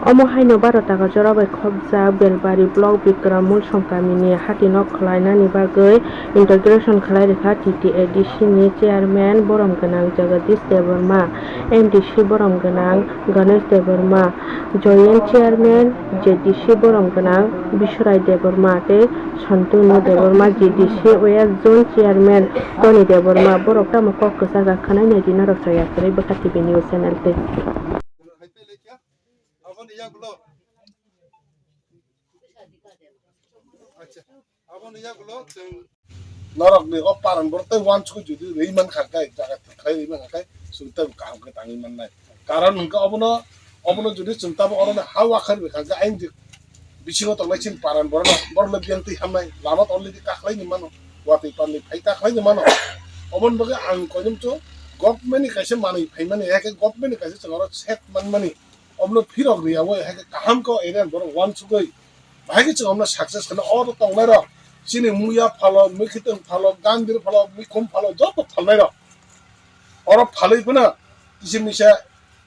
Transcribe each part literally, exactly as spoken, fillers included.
Omo haino baro taka jora bai khopjak Belbari block Bikram Mulsong kamini hati nok khwlainani bagwi inauguration khwlai rwkha T T A D C ni chairman borom gwnang Jagadish Debbarma, M D C borom gwnang Ganesh Debbarma, joint chairman J D C borom gwnang Biswrai Debbarma tei Santanu Debbarma, G D C West zone chairman Tony Debbarma. Borok tamo kok kwchar kha khwnai nai di norok chaya kwrwi Bwkha T V news channel tei. Aboni yagulo. Acha. Aboni yagulo chwng norokni o paran borok tei uansukwi jodi rwi mankha khe, jaga thwkhlai rwi mankha khe, chwng tei kaham khe tangwi mannai. Karon hwnkhe obono, obono jodi chwng tabuk orono ha uakhar rwkha khe, aini bisingo tongnai chini paran borokno, borokno biyang twi hamnai, lama already kakhlaini mano, watwi panwi phai kakhlaini mano. Oboni bagwi ang koinwi muchungo government ni kaisa manwi phaimani, eke government ni kaisa chwng oro set manmani. Obono phirok riyawi, hai khe kaham khe area ni borok uansugwi, bahai khe chwng omono success khwna. Oro tongnai rok chini Muya phalo, Mwkhitwng phalo, Gandir phalo, Mikhum phalo, joto phalnai rok oro phalwi phano kisa misa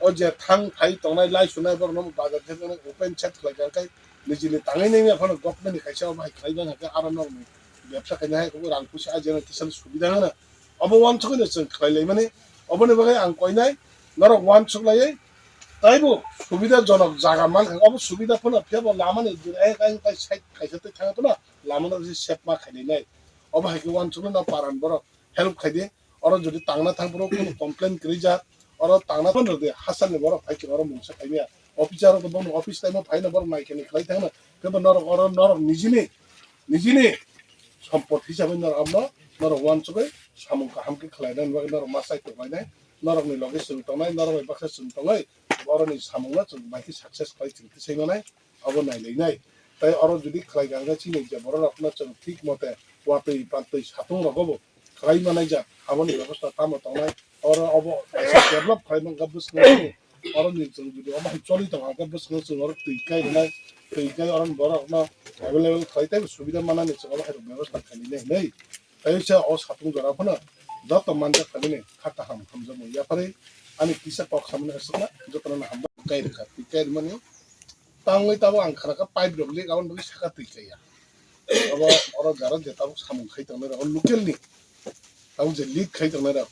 o je thang phai tongnai, lai sunai borok no bazar khe open chat khlai kha, khe nijini tangwi nangya phano government ni kaisa omo hai khlai manya khe aro norokni bebsa khaina hai khe rang puisa ajina kisa subida hwnna. Obo uansugwi no chwng khlai lai mani. Oboni bagwi ang koinai norok uansuk laiwi taibo subida jonok jaga mankha. Obo subida phano phiya bo lama ni ek ang tai side kaisa twi thang phano lama no se sep ma khainai nai. Obo hai khe uansukno no paran borok help khai di. Oro jodi tangna thang phuru phano complain kwrwi jak, oro tangna phano de hasani borok hai khe oro mungsa khai maya. Officer rok bono office time o phaina borok nai khe ni khlai thangna. Kebo norok oro norok nijini, nijini sompot hisabai norok abono norok uansugwi samung kaham khe khlaina bagwi norok ma chai tongnai, norokni loge chwng tongnai, norok bai baksa chwng tongnai, boroni samungno chwng bai khe success khlai chwng tisai manai, abo nai lainai. Tai oro jodi khlai gangsa chini je borok rokno chwng thik mote watwi patwi satung rogo bo khlai manai jak, aboni bebosta tamo tongnai, oro obo kaisa develop khlai mankha bwskango. Oro ni chwng jodi omo hai choli tong hwnkhe bwskango chwng oro twi kai rwnai, twi kai oro ni borok no available khlai tei subida manani chwng omo hai rok bebosta khainai hinwi. Tei se o satung jora phano joto manjak kha bini kha kaham hamjakmung yapharwi ani kisa kok samani aswkna jotono hambai kai rwkha, twi kai rwmani. Tangwi tabuk ang khna kha pipe rok leak aboni bagwi saka twi kaiya. Abo oro jara je tabuk samung khai tongnai rok, o local ni tabuk je leak khai tongnai rok,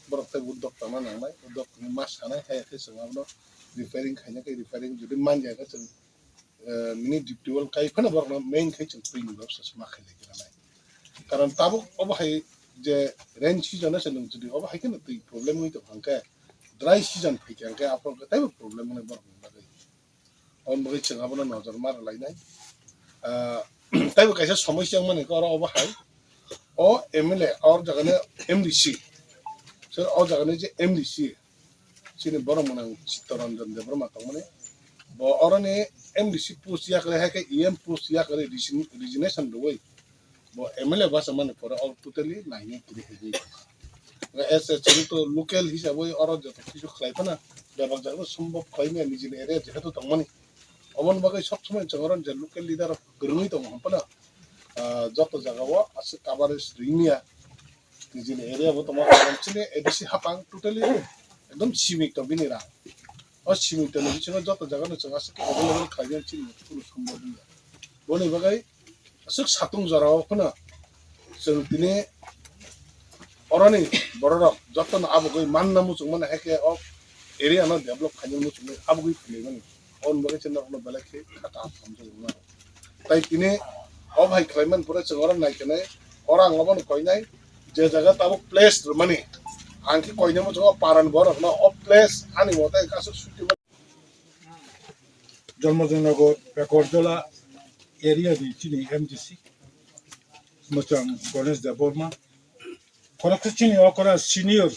borok tei uddok tangna nangnai, uddok tangwi ma sanai, hai khe chwng abono repairing khaina khe repairing, jodi man ya khe chwng, eh, mini deep tubewell kai phano borokno main khai chwng twi ni bebsa se ma khai lai khe nanai. Karon tabuk obo hai je rain season o se nwng jodi obo hai kheno twi problem wngwi tong kha hwnkhe, dry season phai khe hwnkhe aphuru khe teibo problem wngnai borokni bagwi. Aboni bagwi chwng abono nojor ma rwlainai. Ah, teibo kaisa somosya wngmani khe oro obo hai, o M L A, o jagani M D C, sir, o jagani je M D C, chini borok mwnang Chittaranjan Debbarma tongmani, bo oroni M D C post yakarwi hai khe E M post yakarwi resign-, resignation rwui bo M L A bachajak mani pore o totally naina kwrwi hai wngwi tongkha. As a chwng to local hisabwi oro joto kisu khlai phano bebak jaga sombhob khlai maya nijini area jehetu tongmani. Oboni bagwi sob somoi chwng oro je local leader rok kwrwngwi tongo hwn phano, ah, joto jagao aswk coverage ring ya. Nijini area bo tongma karon chini A D C hapang totally ekdom simi tong bini rang. O simi tongni bisingo joto jagano chwng aswk khe available khlai maya chini kuno sombhob wngya. Boni bagwi aswk satung jorao phano chwng tini oroni bororok jotono abugwi manna muchungmani hai khe o area no develop khaina muchungwi abugwi phailaimani. Oboni bagwi chwng norokno belai khe kha kaham hamjak wngmano. Tai tini o bai khlaimani pore chwng oro nai khe nai, oro ang obono koinai je jaga tabuk place rwmani, ang khe koinai muchungo parani borokno o place ani mote kaisa suti Janmajanagar Bekorjola area ni chini M D C mwchang Ganesh Debbarma. Khoroksa chini okra senior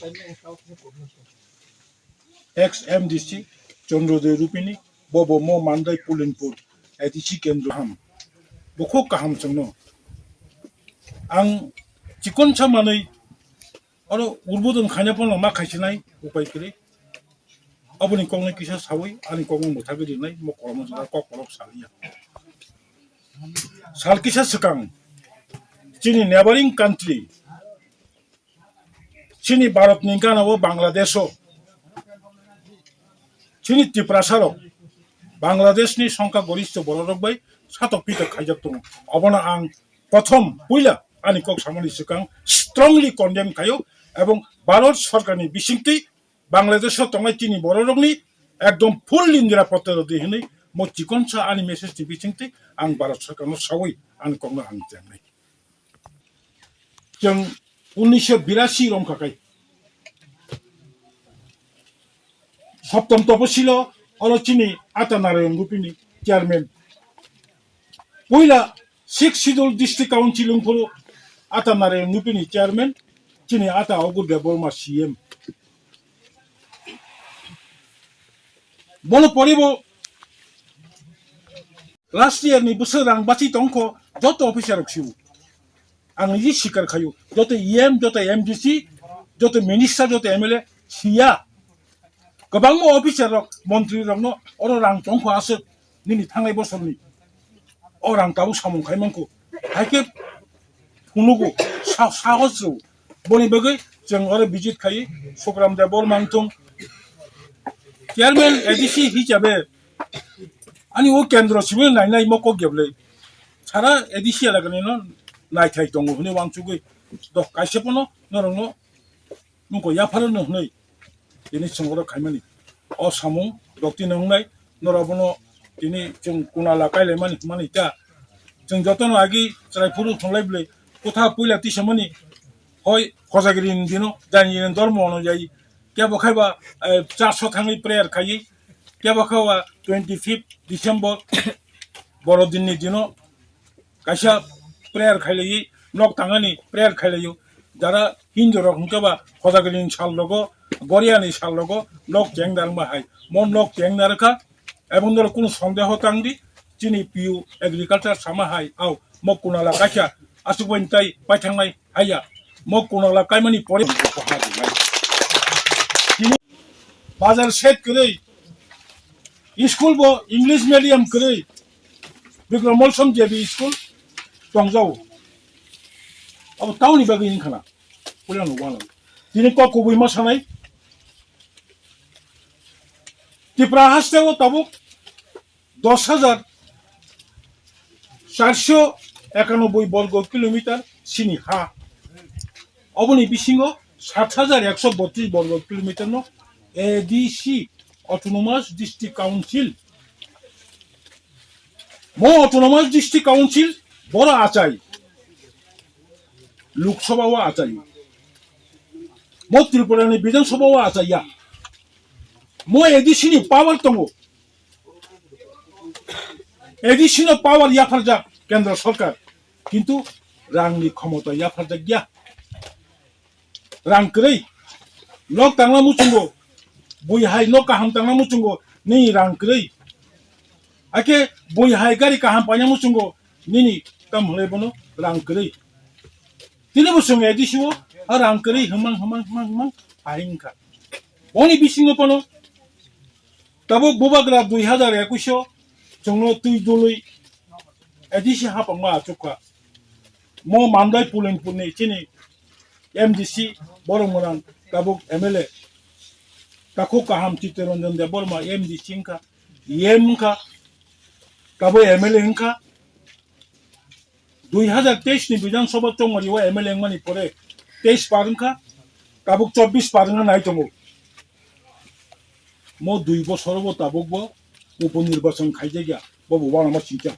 ex M D C Chandrodey Rupini, bobo mo Mandai Pulinpur A D C kendro ham. Bo khub kaham chwngno. Ang chikonsa manwi oro udbodon khaina phano ma khaisinai upai kwrwi. Aboni kokno kisa sawi ani kokno mwthagwi rinai, mo kolomno jora kok kolok saliya. Sal kisa swkang chini neighboring country, chini Bharatni gana o Bangladesh o chini Tiprasa rok Bangladeshni songkha goristo bororok bai satok pitok khaijak tongo. Obono ang prothom puila ani kok samani swkang strongly condemn khaio, ebong Bharat sorkarni bisingtwi Bangladesho tongnai chini bororokni ekdom fully nirapotta rwdi hwnwi mo chikonsa ani message ni bisingtwi ang Bharat sorkarno sawi ani kokno ang chengnai. Chwng unnisho birasi romkha kai. Soptom toposilo oro chini Ata Narayan Gopini chairman. Puila Sixth Schedule District Council wngphuru Ata Narayan Gopini chairman, chini Ata Ogur Debbarma C M. Bono poribo last year ni bwswk rang bachi tongkho joto officer rok siu. Ang niji sikar khayu. Joto E M, joto M D C, joto minister, joto M L A siya. Kwbangma officer rok, montri rokno oro rang tongkho aswk nini thangnai bosorni. O rang tabuk samung khai mankho. Haikhe phunugo, sa-, sahos rw. Boni bagwi chwng oro visit khai Sukram Debbarma wngthung. Chairman A D C hisabe ani o kendro simi nainai mo kok geblei. Sara A D C elakani no naithai tongo hwnwi wansugwi. Dok kaisa pono norokno nungko yapharo no hwnwi tini chwng oro khaimani. O samung doktino wngnai, norok bono tini chwng kunala kailaimani hwnmani ta. Chwng jotono agi chwrai phuru thwnglai bwlwi kotha puila tisamani hoi khojagiri ni dino, jaini dormo ono jai. Kebo khaiba, eh, charso thangwi prayer khaiwi, kebo khaiba twenty fifth December borodinni dino kaisa prayer khailaiwi nok tangani prayer khailaio. Jara Hindu rok hwnkhe ba Khojagiri ni sal rogo, Goria ni sal rogo nok cheng narwkma hai. Mo nok cheng narwkha, ebong norok kunu sondeho tangdi, chini P U agriculture sama hai, au mo kunala kaisa aswk bai tai paithangnai haiya. Mo kunala kaimani pore bazar set kwrwi, school bo English medium kwrwi, Bikram Molsom J B school tongjao. Abo tauni bagwi wngkha na, puila no wano. Tini kok kubui ma sanai, Tripura haste o tabuk dos hajar charso ekanoboi borgo kilometer sini ha. Oboni bisingo sat hajar ekso botris borgo kilometer no A D C, Autonomous District Council. Mo Autonomous District Council boro achai. Lok Sabha o achai. Mo Tripura ni Bidhan Sabha o achai ya. Mo A D C ni power tongo. A D C no power yapharjak kendra sarkar, kintu rang ni khomota yapharjak ya. Rang kwrwi, nok tangna muchungo, bui hai nok kaham tangna muchungo, nini rang kwrwi. Ake bui hai gari kaham paina muchungo, nini tam hwnwi bono rang kwrwi. Tini bo chwng A D C o a rang kwrwi hwmang hwmang hwmang hwmang hai wngkha. Boni bisingo bono tabuk bubagra dui hajar ekush o chwngno twi dului A D C hapangma achukha. Mo Mandai Pulinpurni chini M D C borok mwnang tabuk M L A. Takhuk kaham Chittaranjan Debbarma M D C wngkha, E M wngkha, tabuk M L A wngkha. Dui hajar teis ni Bidhan Sabha chongmari o M L A wngmani pore teis par wngkha, tabuk chobbish par wngna nai tongo. Mo dui bosor bo tabuk bo upo nirbachon khaijak ya, bo bo uanama singcha.